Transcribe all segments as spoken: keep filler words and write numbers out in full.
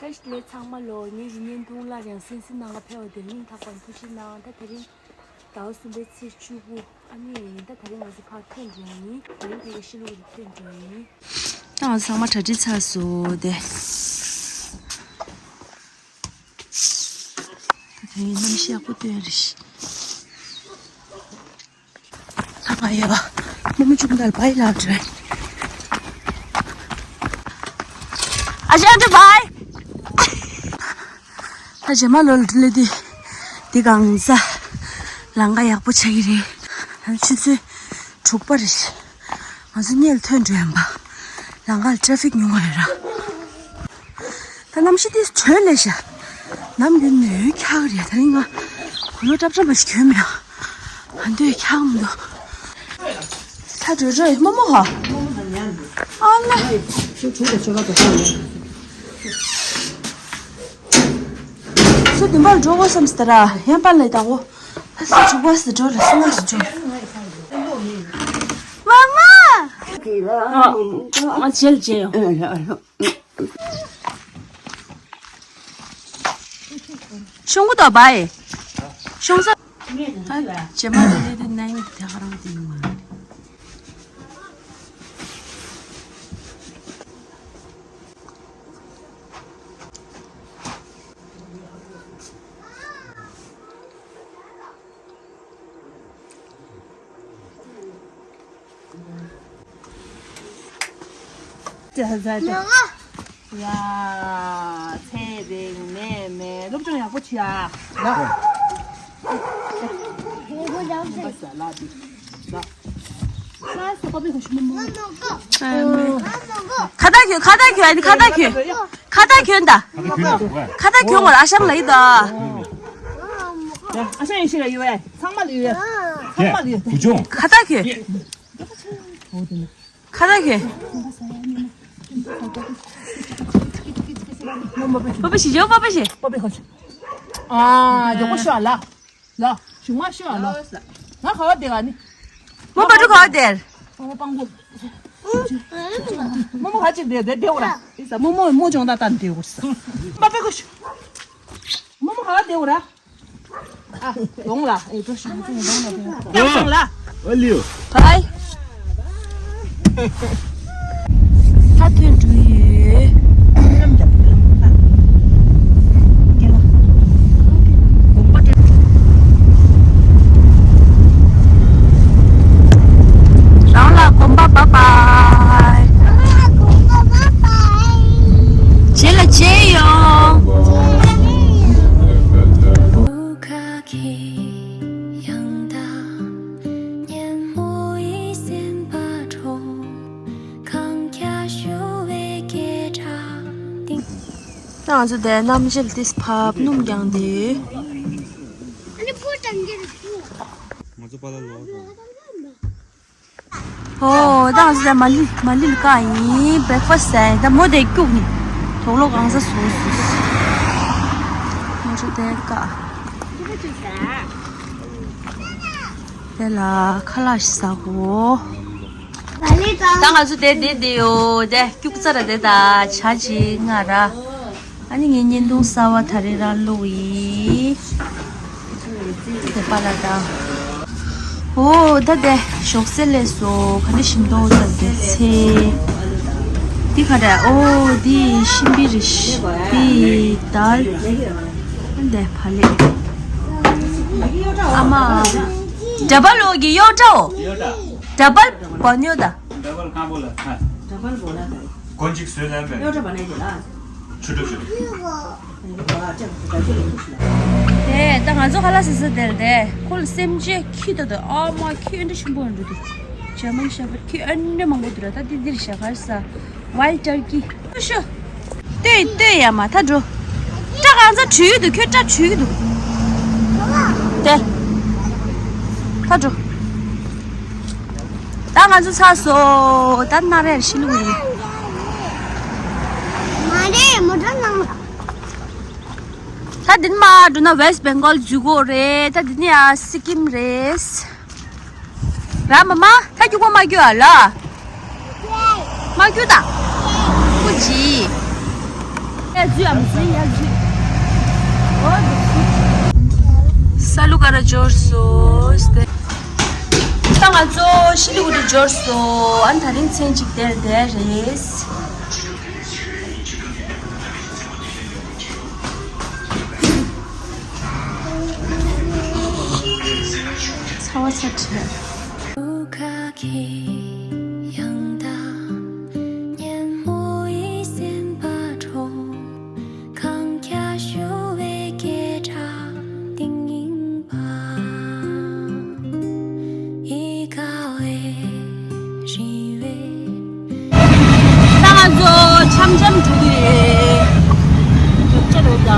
བཀྲ་ཤིས་བདེ་ལེགས་ཚང་མ་ལོ། ངེད་ཀྱི་བརྙན་ཐུང་སླར་ཡང་གསན་གཟིགས་གནང་ག་ཕེབས་པ་དེར་སྙིང་ཐག་པ་ནས་ཐུགས་རྗེ་གནང་། ད་དེ་རིང་ཟླ་བ་གསུམ་པའི་ཚེས་བཅུ་དགུ། ཨ་ནི་ད་དེ་རིང་ང་ཚོ་ཕར་ཐོན་འགྲོ་ཡ་ཡིན། དེ་རིང་ཕ་གི་ཤི་ལུགས་ལ་ཐོན་འགྲོ་ཡ་ཡིན། ད་ང་ཚོ་ཚང་མ་གྲ་སྒྲིག་ཚར་སོང་སྟེ། ད་དེ་རིང་གནམ་གཤིས་ཡག་པོ་སྟོན་ཡ་རེད་ཤག་ལྷ་ང་ཡོད། རྨོ་མོ་ཅུང་དལ་བའི་ལགས་འགྲོ། ཨ་ཅག་འགྲོ་བའི། ད་རྗེས་མ་ལོ་ལ་འགྲོ་ལེ་དུས། འདི་གང་ས། ལམ་ཁ་ཡག་པོ་ཆགས་ཀྱི་རེད། ད་ཆུ་ཚོད་དྲུག་པ་རེད། ང་ཚོ་སྔོན་ལ་ཐོན་འགྲོ་ཡ་ཡིན་པ། ལམ་ཁ་ལ་ཊ་ཕིག་ཉུང་བ་ཡོད་ར། ད་གནམ་གཤིས་དེ་དྲོད་ལས་ཤ། ནམ་རྒྱུན་ནས་འཁྱག་རེད། ད་རིང་ང་གོས་ལོག་ཀྲབ་ཀྲབ་མ་ཞིག་གྱོན་མེད་ཨ། ང་འདོད་འཁྱག་མི་འདུག་ད་དྲོད་དྲོད་རྨོ་མོ་ཧ། ཨ་ལ། སུ་དུམ་པར་འགྲོ་དགོས་བསམ་སྟེ་ར་ཡང་པར་ལས་དང་བོ། ད་སུ་དྲུག་པ་སུ་འགྲོ་ལ་སུ་ང་སུ་འགྲོ། མ་མ། ང་རྗེས་ལ་མཇལ་ཡོང་། ཤོང་གུ་དོ་བའི། ཤོང་ས། ད་རྗེས་མ་དེ་དེ་དེ་ནང་དེ་ག་རང་དེ་ཡིན་མ་རེད། ཡ། ཚེ་རིང་ནད་མེད་སློབ་སྦྱོང་ཡག་པོ་བྱེད་ཨ། ལགས། ཁ་བཏགས་གྱོན། ཁ་བཏགས་གྱོན། ཨ་ནི་ཁ་བཏགས་གྱོན། ཁ་བཏགས་གྱོན་ད། ཁ་བཏགས་གྱོན་བར་ཨ་ཞང་ལ་ཡིན་ད། ཨ་ཞང་ཡིན་ཞིག་ལ་ཡོད་པས། ཚང་མ་ལ་ཡོད། ཚང་མ་ལ་ཡོད། ཁ་བཏགས་གྱོན། ཁ་བཏགས་གྱོན། པ་པ་ཞིག་ཡོད། པ་པ་ཞིག་པ་པ་ཞིག་ཨ། མགྱོགས་པོ་ཤོག་ལ། ལ། གཞུག་མ་ཤོག་ལ། ང་ག་བ་བསྡད་ག་ནི། མོ་པ་ཕྲུག་ག་བ་བསྡད། མོ་པང་པོ། རྨོ་མོ་ག་ཅིག་བསྡད་བསྡད་བསྡད་འོ་ར། ཨི་ས་རྨོ་མོ་རྨོ་ཅུང་ད་ལྟ་བསྡད་འོ་ས། པ་པ་གོ་ཤོག་རྨོ་མོ་ག་བ་བསྡད་འོ་ར། ཨ། ལོང་ལ། ཨེ་འགྲོ་ཤོག་ལོང་ལ་བསྡད། ཡང་སོང་ལ། ཨ་ལིའོ། བའི། ད་ཐོན་འགྲོ་ཡོད། རང་ལ་གོམ་པ་བབས་པ། རྗེས་ལ་མཇལ་ཡོང་། ད་ང་ཚོ་དེ་གནམ་གཤིས་དེ་ཕབ་སྣུམ་རྐྱང་དེ། ང་ཚོ་པ་ལ་ལོ། ཨོ། ད་ང་ཚོ་དེ་མ་ལི་མ་ལི་ལ་བཀག་ཡིན། བྷེ་རེག་ཕ་སི་ཟ་ཡིན། ད་མོ་དེ་སྐྱུག་ནི་དོག་ལོ་གང་ས་སོ་སོ། ང་ཚོ་དེ་བཀག་དེ་ལ་ཁ་ལག་ཞིག་ཟ་གོ། ད་ང་ཚོ་དེ་དེ་དེ་ཡོ་དེ་སྐྱུག་ཙ་ར་དེ་ད་ཇ་ཅིག་ང་ར། ཨ་ནི་ངའི་བརྙན་ཐུང་གསར་བ་དེ་རིང་རང་བླུགས་ཡིན། དེ་པ་ལ་ད། ཨོ་ད་དེ་ཞོགས་ཟས་ལས་སོ་ག་འདྲ་ཞིམ་མདོག་ཙམ་དེ་ཚེ། འདི་ག་འདྲ། ཨོ་འདི་ཤིང་པི་རེད། འདི་དལ། འདི་བ་ལེ། ཨ་མ། ཌ་བལ་ཨོ་གི་ཡོ་ཏྲའོ། ཌ་བལ་བོ་ཉོ་ད། ཌ་བལ་ཁང་པོ་ལ་ཁ། ཌ་བལ་བོ་ལ་ད། གོན་ཅིག་བཟོས་ལ་མེད། ཡོ་ཏྲ་བ་ནས་ཡོད་ལ། ཆུ་ཏོ་ཆུ་ཏོ། དེ་ད་ང་ཚོ་ཁ་ལག་ཟ་ས་དེར་དེ་ཁོ་ལ་སེམས་ཅན་ཁྱི་ད་དུ་ཨ་མ་ཁྱི་ཨེ་འདྲ་ཆེན་པོ་འདུག་དེ་ཇར་མན་ཤེ་ཕར་ཁྱི་ཨེ་འདྲ་མང་པོ་འདུག་ར། ད་དེ་འདིར་བཞག་གར་ས་ཝའིལ་ཊར་ཀི་ཤོ། ལྟོས་ལྟོས་ཡ་མ་ད་འགྲོ། སྐྲ་གང་ཚ་བྲུས་འདུག་ཁྱོད་སྐྲ་བྲུས་འདུག་དེ། ད་འགྲོ། ད་ང་ཚོ་ཚར་སོང་། ད་སྣ་རལ་ཤི་ལུག་རེད། མ་རེད་མོ་ཊ་ནང་ལ། ད་འདི་ནས་མར་འགྲོ་ན་ཝེ་སི་བེང་གོལ་འཛུལ་གོ་རེད། ད་འདི་ནས་ཡ་སི་ཀིམ་རེད། ར་མ་མ་ད་རྒྱུག་པ་མ་རྒྱུག་ཨ་ལ། མ་རྒྱུག་ད། ཀུ་ཅི། ཡ་འཛུལ་ཨམ་འཛུལ་ཡ་འཛུལ། ས་ལུ་ཀ་ར་འབྱོར་སོང་སྟེ། ད་ང་ཚོ་ཤི་ལི་གུ་རི་འབྱོར་སོང་། ཨ་ནི་ད་རིང་མཚན་གཅིག་དེར་བསྡད་རེད། ཚ་བ་ཚ་དྲགས། ད་ང་ཚོ་འཆམ་འཆམ་འགྲོ་གི་རེད། ལོག་ཅག་རེད་ད།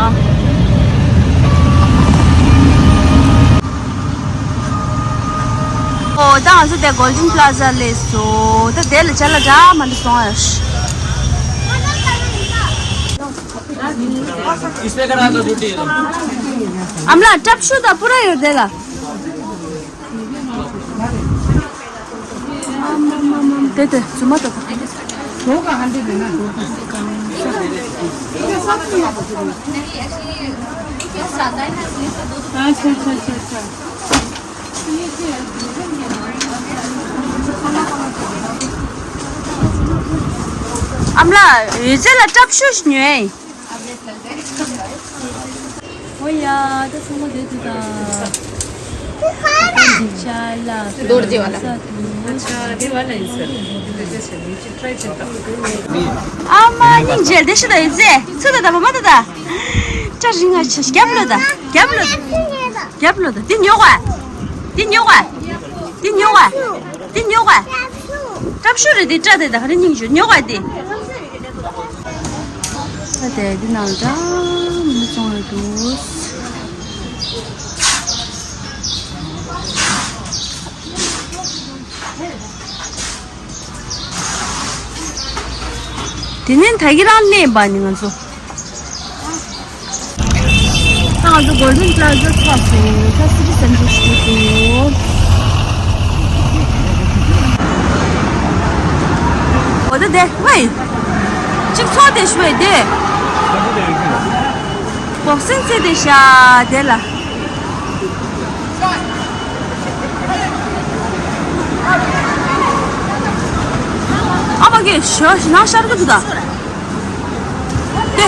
ཨོ་ད་ང་ཚོ་དེ་Golden Plaza སླེབས་སོང་། ད་དེ་ལ་ཅ་ལག་འདྲ་མི་འདྲ་སོང་ཨ། ཨ་མ་ལགས་ཀྲབ་ཤུ་དང་པུ་ར་ཡོད་དེ་ལ། དེ་དེ་རྫུན་མ་ད་ད། ཨ་ཆ་ཆ་ཆ་ཆ། ཨ་མ་ལགས་ཡོད་ཚད་ལ་ཀྲབ་ཤུ་ཞིག་ཉོས། ཨོ་ཡ། ད་ཚང་མ་བསྡད་འདུག་ད། རྡོ་རྗེ་བ་ལ། ཨ་མ་སྙིང་རྗེ་བདེ་ཤི་ད་ཡོད་ཚེ་ཚུ་ད་ད་བ་མ་ད་ད། སྐྲ་རིང་ང་ཆ་རྒྱབ་ལོ་ད་རྒྱབ་ལོ་ད་རྒྱབ་ལོ་ད། འདི་ཉོ་ག་འདི་ཉོ་ག་འདི་ཉོ་ག་འདི་ཉོ་ག་ཀྲབ་ཤུ་རེད་དེ། སྐྲ་དེ་ད་ག་རེ་སྙིང་རྗེ་ཉོ་ག་དེ། ད་དེ་འདི་ནང་འདྲ་མི་བཙོང་ཡོད་འདུག་དེ་ནས་ད་གི་རང་གནས་པ་ནི་ང་ཚོ། ད་ང་ཚོ་Golden Plaza ཚོགས་སུ་ད་སི་ཊི་སེན་ཊར་ཞིག་ཡོད། འོ་ད་དེ་ཝེ། གཅིག་ཚོགས་དེ་ཞུ་བས་དེ། བོག་སིང་རྩེ་དེ་ཤ་དེ་ལ། ཨ་མ་གི་ཞོ་ཞི་ནང་ཤར་གི་འདུག་ད། དེ།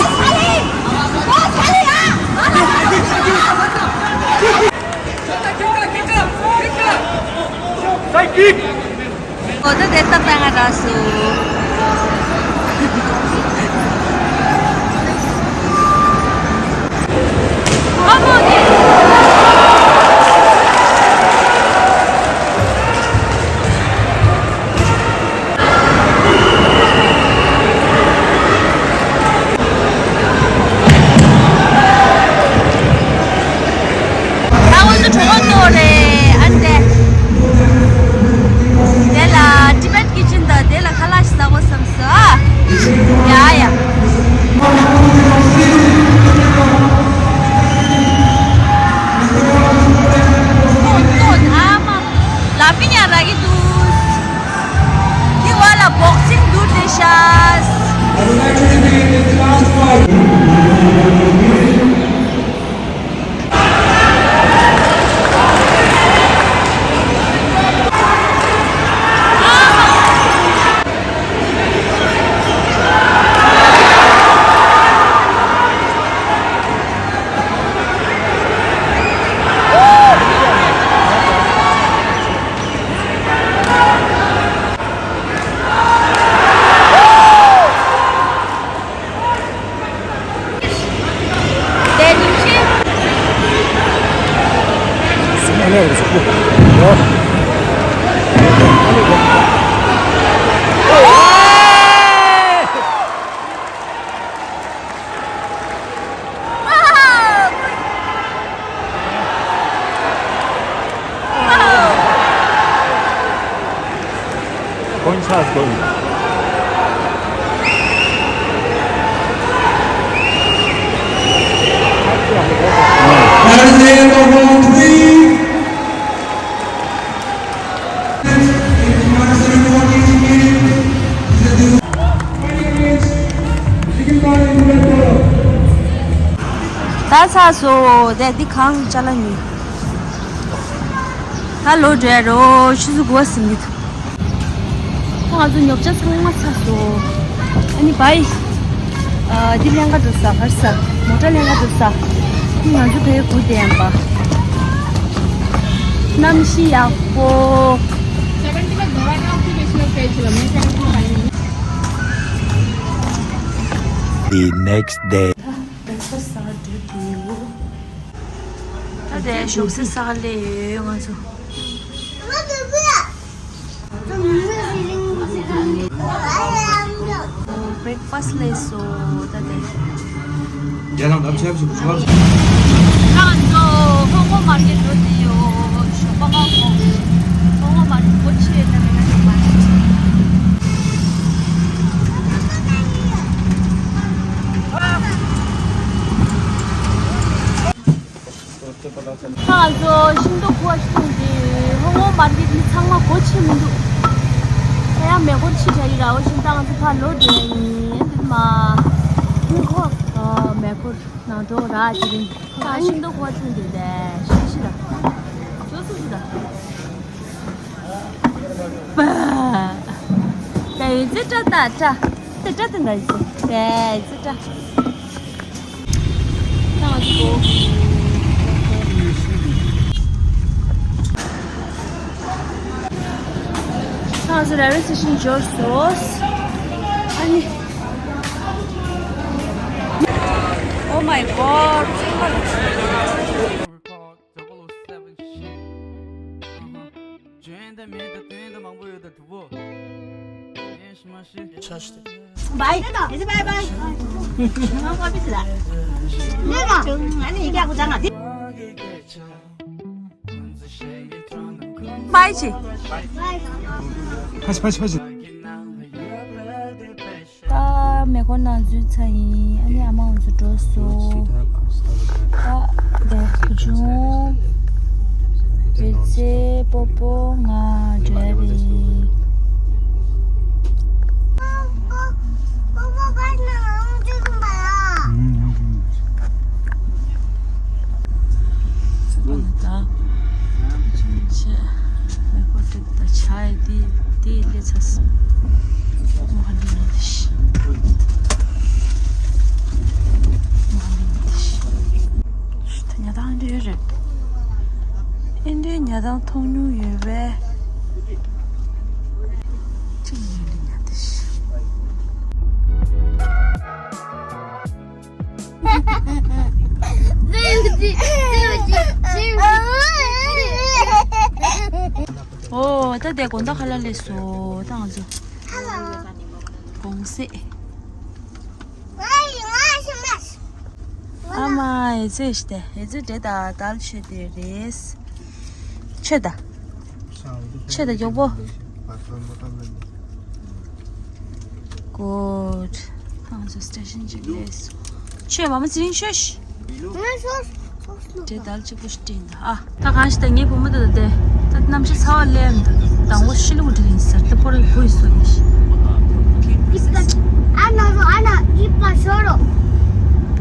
Thank you. འོ་ད་དེ་ལྟ་བས་ང་རག་སོང་། ཨ་མ་ནི། ད་འོ་ཚོ་གྲོད་ཁོག་ལྟོགས་རེད་ཨ་ནི་དེ། དེ་ལ་Tibet Kitchen དང་དེ་ལ་ཁ་ལག་ཞིག་ཟ་གོ། ད་ཚར་སོང་། དེ་འདི་གང་ཅ་ལག་ཉོས། ད་ལོག་འགྲོ་ཡ་རོ། ཆུ་ཚོད་དགུ་པ་ཟིན་གྱི་འདུག་ད་ང་ཚོ་ཉོ་ཆ་ཚང་མ་ཚར་སོང་། ཨ་ནི་བཱའི། ཨ། འདི་ལེན་ག་འགྲོ་ས། ག་རེ་ཟ། མོ་ཊ་ལེན་ག་འགྲོ་ས། ཨ་ནི་ང་ཚོ་ཕ་གིར་སྒུག་བསྡད་ཡིན་པ། གནམ་གཤིས་ཡག་པོ། The next day. ད་བེག་ཕ་སི་ཟ་འགྲོ་གི་ཡོད། ད་དེ་ཞོགས་ཟས་ཟ་ག་སླེབས་ཡོད་ང་ཚོ། བེག་ཕ་སི་སླེབས་སོང་ད་དེ། ད་ང་ཚོ་ཧོང་ཀོང་མར་ཀེཊ་འགྲོ་གི་ཡོད། ཞོགས་པ་སྔ་པོ། ཧོང་ཀོང་མར་ཀེཊ་སྒོ་ཕྱེ་ཡོད་ད་མེད་ན་ཞོགས་པ། ད་ང་ཚོ་ཤིང་ཏོག་ཁུ་བ་ཞིག་འཐུང་གི། ཧོང་ཀོང་མར་ཀེཊ་ནི་ཚང་མ་སྒོ་ཕྱེ་མི་འདུག་ད་ཡང་མེ་འཁོར་ཕྱི་དྲགས་ཡིན་ར། འོ་བཞིན་ད་ང་ཚོ་ཕར་ལོག་འགྲོ་ཡ་ཡིན། འདི་མ། ཧོང་ཀོང་མེ་འཁོར་ནང་འགྲོ་ར་དེ་རིང་། ད་ཤིང་ཏོག་ཁུ་བ་འཐུང་གི་དེ་ཤིང་ཤི་ར། ཅོ་སུ་ཤི་ར། པ། ད་ཡོད་ཚད་སྐྲ་ད་སྐྲ། དེ་སྐྲ་དེ་འདྲ་ཡོད་ཚད། དེ་ཡོད་ཚད་སྐྲ། ད་ང་ཚོ་རེ་ལ་ཝེ་སི་ཊེ་ཤན་འབྱོར་སོང་། ཨ་ནི། Oh my God. Double oh seven shit. Uh-huh. ཇོན་དང་མེད་དང་དོན་དང་མང་པོ་ཡོད་དང་གྲུབ་བོ། ཡེ་ཤི་མ་ཤི། བའི། ཨི་ཛི་བའི་བའི། ང་མ་པི་ཙི་ལ། ནེ་མ། ཨ་ནི་ཡི་གེ་ཨ་ཁུ་ཙང་ང་དེ། བའི་ཅི། ཕ་ཤི་ཕ་ཤི་ཕ་ཤི། ད་མེ་འཁོར་ནང་འཛུལ་ཚར་ཡིན། ཨ་ནི་ཨ་མ་ང་ཚོ་འགྲོ་སོང་། ད་དེ་བུ་ཆུང་། བེ་ཚེ་པོ་པོ་ང་འདྲ་རེད། ད་ཆུང་ཆེ་མེ་འཁོར་དེ་ད་ཆ་ཡི་དེ་དེ་ལས་ཚ་སོང་། མ་ཧ་ལས་ནི་དེ་ཤི། མ་ཧ་ལས་ནི་དེ་ཤི། ད་ཉ་ཐང་འདྲ་ཡོད་རེད། ཨེ་འདྲའི་ཉ་ཐང་མཐོང་མྱོང་ཡོད་པས། གཅིག་ཉིད་ལས་ཉ་དེ་ཤི། ཨོ། ད་དེ་དགོང་དག་ཁ་ལག་སླེབས་སོང་། ད་ང་ཚོ་དགོང་ཟས། ཨ་མ་ཨེ་ཙེ་ཤི་ཏེ་ཨེ་ཙེ་འདྲེ་ད་དལ་ཆེ་དེ་རེད། ཆེ་ད། ཆེ་ད་མགྱོགས་པོ། Good. ང་ཚོ་སི་ཊེ་ཤན་ཅིག་སླེབས་སོང་། ཆོས་མ་མ་ཚེ་རིང་ཆོས་ཤི། ང་སོ་སོ་སོ། དེ་དལ་གཅིག་པུ་ཞིག་སྤྲིན་ད་ཨ། ད་གང་ཞིག་ད་ངའི་བུ་མོ་དེ་ད་དེ་ད་གནམ་གཤིས་ཚ་བ་ལས་མི་འདུག་དང་པོ་ཤི་ལུག་འདྲ་ཡིན་ཟེར་ཏེ་ཕོ་རེ་བུ་ཡི་སོ་ཡིན་ཤི། ཨ་ན་རོ་ཨ་ན་ཨི་པ་ཤོ་རོ།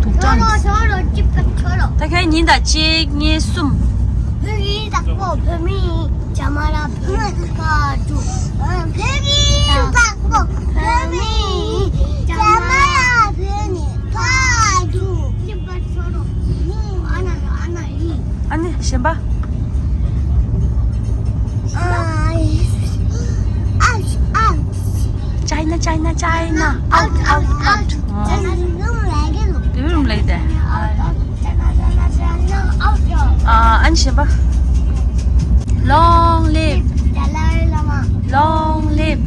དུག་ཤོ་རོ་ཤོ་རོ་ཅི་པ་ཤོ་རོ། ད་ཁྱེད་ཉིན་ད་གཅིག་གཉིས་གསུམ། བོད་ཡིག་དག་པོ་བོད་མི་ཇ་མ་ར་བོད་ནས་ཕར་འགྲོ། བོད་ཡིག་དག་པོ་བོད་མི་ཇ་མ་ར་བོད་ནས་ཕར་འགྲོ། ཨ་ནི་གཞན་པ། China, China, China. Out, out, out. Living room like that. ཨ་ནི་གཞན་པ། Long live. Long live.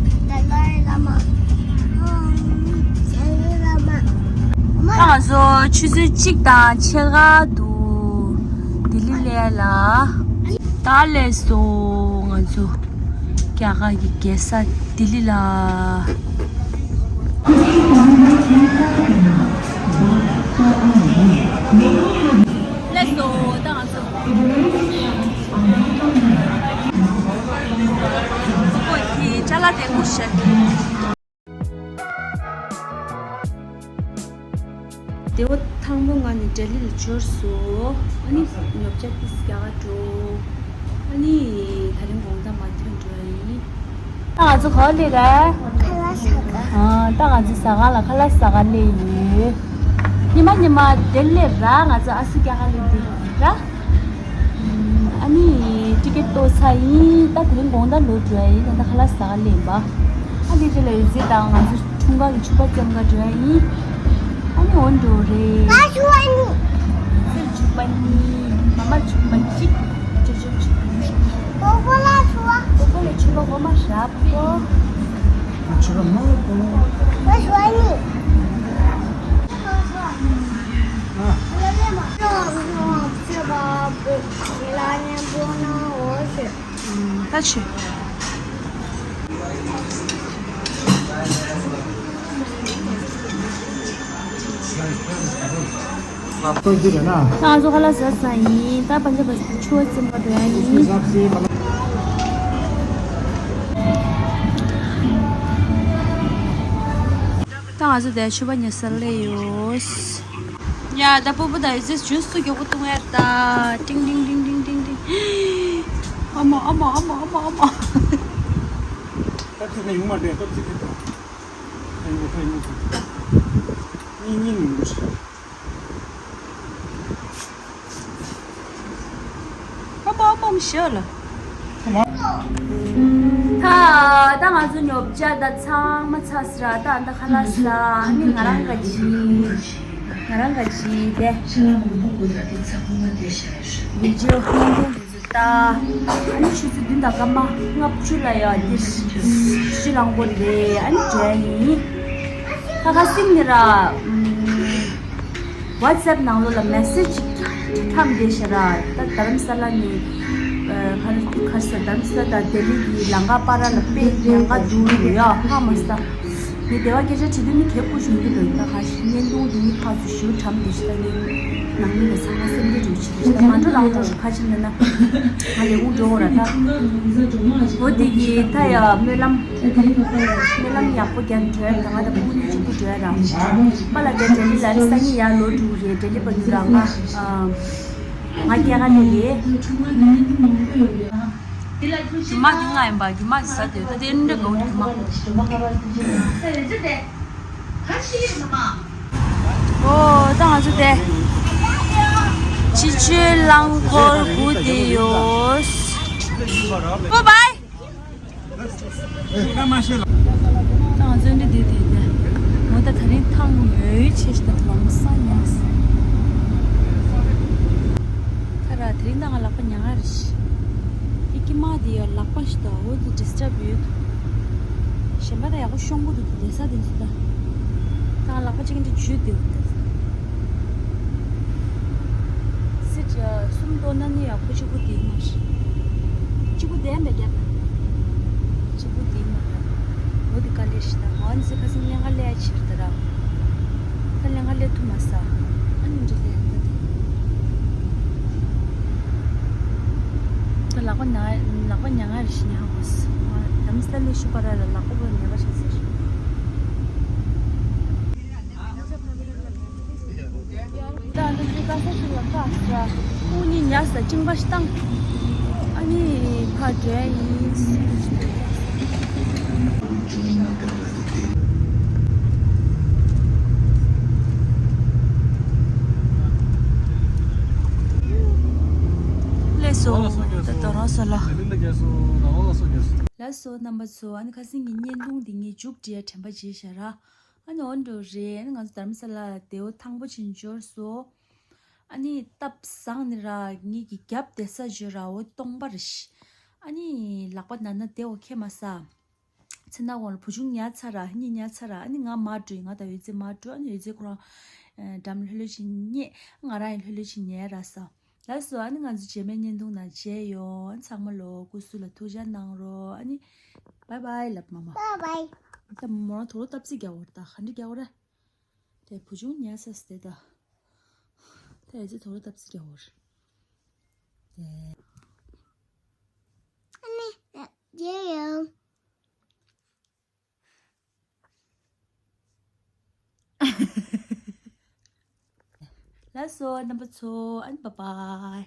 ད་ང་ཚོ་ཆུ་ཚོད་གཅིག་དང་ཕྱེད་ཀ་འདུག་ལྡི་ལི་སླེབས་ལ། ད་སླེབས་སོང་ང་ཚོ་རྒྱ་གར་གྱི་རྒྱལ་ས་ལྡི་ལི་ལ། སླེབས་སོང་ད་ང་ཚོ། ཁོ་གི་ཅ་ལག་དེ་མོ་བཞག་གི། དེ་བོ་ཐང་མོ་ ང་ནི་ལྡི་ལི་ལ་འབྱོར་སོང་། ཨ་ནི་ཉོ་ཆ་ཏིས་རྒྱག་ག་འགྲོ། ཨ་ནི་ད་རིང་དགོང་དག་མ་ཐོན་འགྲོ་ཡིན། ད་ང་ཚོ་ག་པར་སླེབས་རེད། ཁ་ལག་ཟ་ག་ཨ། ད་ང་ཚོ་ཟ་ཁང་ལ་ཁ་ལག་ཟ་ག་སླེབས་ཡོད། ཉི་མ་ཉི་མ་འདིར་སླེབས་ར། ང་ཚོ་ཨ་སུ་རྒྱག་ག་སླེབས་འདི་ར། ཨ་ནི་ཊི་ཀེཊ་གཏོང་ཚར་ཡིན། ད་དེ་རིང་དགོང་དག་ལོག་འགྲོ་ཡ་ཡིན། ད་ལྟ་ཁ་ལག་ཟ་ག་སླེབས་པ། ཨ་ནི་དེ་ལ་ཡོད་ཚད་དང་ང་ཚོ་འཁྲུངས་སྐར་གྱི་ཕྱུ་པ་བཙེམ་ག་འགྲོ་ཡ་ཡིན། ཨ་ནི་འོ་འགྲོ་རེད། ང་ཞུ་བ་ནི། ཚེ་ཕྱུ་པ་གཉིས། མ་མ་ཕྱུ་པ་གཅིག་ཅོ་ཅོ་ཕྱུ་པ་གཉིས། གོ་གོ་ལ་ཞུ་བ། གོ་གོ་ལ་ཕྱུ་པ་འོ་མ་རག་པོ། ང་ཞུ་བ་ནི། ད་ཆོས། ང་ཚོ་ཁ་ལག་ཟ་ཚར་ཡིན། ད་པན་ཇབ་པ་ཕྱུ་པ་བཙེམ་ག་འགྲོ་ཡ་ཡིན། ད་ང་ཚོ་དེ་ཕྱུ་པ་ཉོ་ས་སླེབས་ཡོད། ཡ། ད་སྤོ་བོ་ད་ཡོད་ཚད་ཇུས་སུ་མགྱོགས་པོ་བཏུང་ཡ་ད། ཏིང་ཏིང་ཏིང་ཏིང་ཏིང་ཏིང་། ཨ་མ་ཨ་མ་ཨ་མ་ཨ་མ་ཨ་མ། སྟབས་ཅིག་ད་ཡོང་མ་འདྲ། སྟབས་ཅིག་ད་ཡོང་གོ་ད་ཡོང་གོ་ད། གཉིས་གཉིས་ཡོང་གོ་ཤག་ཨ་མ་ཨ་མ་ཨ་མ་ཤི་ལ། ད་ད་ང་ཚོ་ཉོ་ཆ་ད་ཚང་མ་ཚར་སོང་ར། ད་ད་ཁ་ལག་ཟ། ཨ་ནི་ང་རང་ག་ཅི། ང་རང་ག་ཅི་དེ། བི་ཌིའོ་ཧང་གོང་གི་ད། ཨ་ནི་ཆུ་ཚོད་བདུན་དང་སྐར་མ་ལྔ་བཅུ་ལ་ཡ་འདིར་ཤྲི་ལང་གོ་རེད། ཨ་ནི་འབྲས་ཡིན། ད་ཁ་སིང་ནི་ར། ཝ་ཊི་སེབ་ནང་ལོགས་ལ་མེ་སེ་ཇི་ཅིག་འཁྲམ་བསྡད་ཤག་ར། ད་དྷ་རམ་ས་ལ་ནས་ག་རེ་ག་རེ་ཟེར། དྷ་རམ་ས་ལ་དང་ལྡི་ལི་གི་ལམ་ཁ་བར་ལ་དཔེ་ཉེན་ཁ་འདུག་ཡོད་ཡ། ཧ་མ་སོང་། ངས་དེ་བ་སྐད་ཆ་དྲི་དུས་ནི་གད་ཁུག་ཞུ་གི་འདུག་ད་ག་ཞིག་བརྙན་ཐུང་དེ་ནི་ཕར་ཚུར་ཞུ་གྲམ་དེ་ཞིག་ད་ནི་ནང་མི་ལ་ཚང་མ་སེམས་ཁྲལ་འགྲོ་ཆེ་ཞིག་ད་མ་འགྲོ་རང་འགྲོ་ཞིག་ཁ་ཕྱིན་ན་ན་ང་ལས་འུ་འགྲོ་འོ་ར་ད། འོ་དེ་གི་ད་ཡ་སྨོན་ལམ་སྨོན་ལམ་ཡག་པོ་རྒྱབ་འགྲོ་ཡ་ད། ང་ད་ཕྲུ་གུ་གཉིས་གཅིག་པུ་འགྲོ་ཡ་ར། པཱ་ལགས་དེ་ལྡི་ལི་ལ་ནི་སང་ཉིན་ཡར་ལོག་འགྲོ་གི་རེད། ལྡི་ལི་པ་འདུག་ར། ང་ང་སྐྱེས་ཀ་ནས་རེད། རྒྱུ་མ་འདི་ང་ཡིན་པ། རྒྱུ་མ་འདི་ཟ་དེ་ད་དེ་འདྲ་གོ་རྒྱུ་མ། ཨོ་ད་ང་ཚོ་དེ་ཕྱི་ཆོས་རླངས་འཁོར་སྒུག་བསྡད་ཡོད། བུ་བའི། ད་ང་ཚོ་འདི་འདི་འདི་འདི། ངོ་ད་དེ་རིང་ཐང་ཉོས་ཆེ་ཞིག་ད་ལམ་སང་ཉལ་སོང་། ད་ར་དེ་རིང་ད་ང་ལག་པ་ཉག་ག་རེད་ཤི། འདི་ཀི་མ་འདི་ཡ་ལག་པ་ཞིག་ད་འོ་འདི་ཌི་སི་ཊརབ་ཡོད། གཞན་པ་ད་ཡག་པོ་ཤོང་གི་འདུག་བསྡད་ས་དེ་ཚོ་ད། ད་ང་ལག་པ་གཅིག་འདི་འཇུས་བསྡད་འདུག་སི་ཊི་གསུམ་གཏོར་ན་ནི་ཡག་པོ་གཅིག་པུ་དེ་མ་རེད། གཅིག་པུ་དེ་མེད་རྒྱབ། གཅིག་པུ་དེ་མ་རེད། འོ་དེ་དཀའ་ལས་ཤི་ད། འོ་ནི་སི་ཁ་སིང་ལེན་ག་ལས་ཕྱིར་ད་ར། ད་ལེན་ག་ལས་ཐུབ་མ་ས། ཨ་ནི་འདྲ་ལས་ད་དེ། ད་ལག་པ་ན་ལག་པ་ཉག་ག་རེ་ཤི་ཉག་ག་གོ་སི། ང་དམ་སི་ལ་ལས་ཤུ་པ་ར་ལ་ལག་པ་བོ་ཉག་ག་ཤ་ཟེར། ད་འདི་ཚོ་ག་ས་ཞིག་ལ་ཁ་ས་ཁོ་གཉིས་ཉལ་ས་ཅིང་པ་ཞིག་བཏང་། ཨ་ནི་ཕར་འགྲོ་ཡ་ཡིན། ལགས་སོ། ད་དོ་རང་སོ་ལ། ལགས་སོ་རྣམ་པ་ཚོ། ཨ་ནི་ཁ་སང་གི་བརྙན་ཐུང་འདི་ངས་མཇུག་སྒྲིལ་ཡ་དྲན་པ་བརྗེད་བཞག་ར། ཨ་ནི་འོ་འགྲོ་རེད། ཨ་ནི་ང་ཚོ་དྷ་རམ་ས་ལ་དེ་འོ་ཐང་པོ་ཆེན་འབྱོར་སོང་། ཨ་ནི་སྟབས་བཟང་ནི་ར་ངེད་ཀྱི་རྒྱབ་བསྡད་ས་འབྱོར་ར་འོ་སྟོང་པ་རེད་ཤི། ཨ་ནི་ལག་པ་ན་ན་དེ་འོ་ཁྱེད་མ་ས། ཚེ་ན་འོང་ལ་བུ་ཆུང་ཉལ་ཚར་ར་གཉིད་ཉལ་ཚར་ར། ཨ་ནི་ང་མར་འགྲོ་ཡིན། ང་དང་ཡོད་ཚེ་མར་འགྲོ། ཨ་ནི་ཡོད་ཚེ་ཁོ་རང་འགྲམ་ལྷོད་ལྷོད་ཅིག་བསྙེས། ང་རང་ཡང་ལྷོད་ལྷོད་ཅིག་ཉལ་ར་ས། ལགས་སོ། ཨ་ནི་ང་ཚོ་རྗེས་མའི་བརྙན་ཐུང་ནང་མཇལ་ཡོང་། ཚང་མ་ལོ་སྐུ་གཟུགས་ལ་ཐུགས་ཅག་གནང་རོགས། ཨ་ནི་བའི་བའི་ལབ་མ་མ། བའི་བའི། ད་མོ་རང་དོ་རོ་སྟབས་ཚིག་རྒྱག་འོར་ད་ག་འདྲ་རྒྱག་འོར། དེ་བུ་ཆུང་ཉལ་ས་སྟེ་ད། ད་ཡོད་ཚེ་དོ་རོ་སྟབས་ཚིག་རྒྱག་འོར། དེ། ཨ་ནི་མཇལ་ཡོང་། ལགས་སོ་རྣམ་པ་ཚོ། ཨན་bye bye།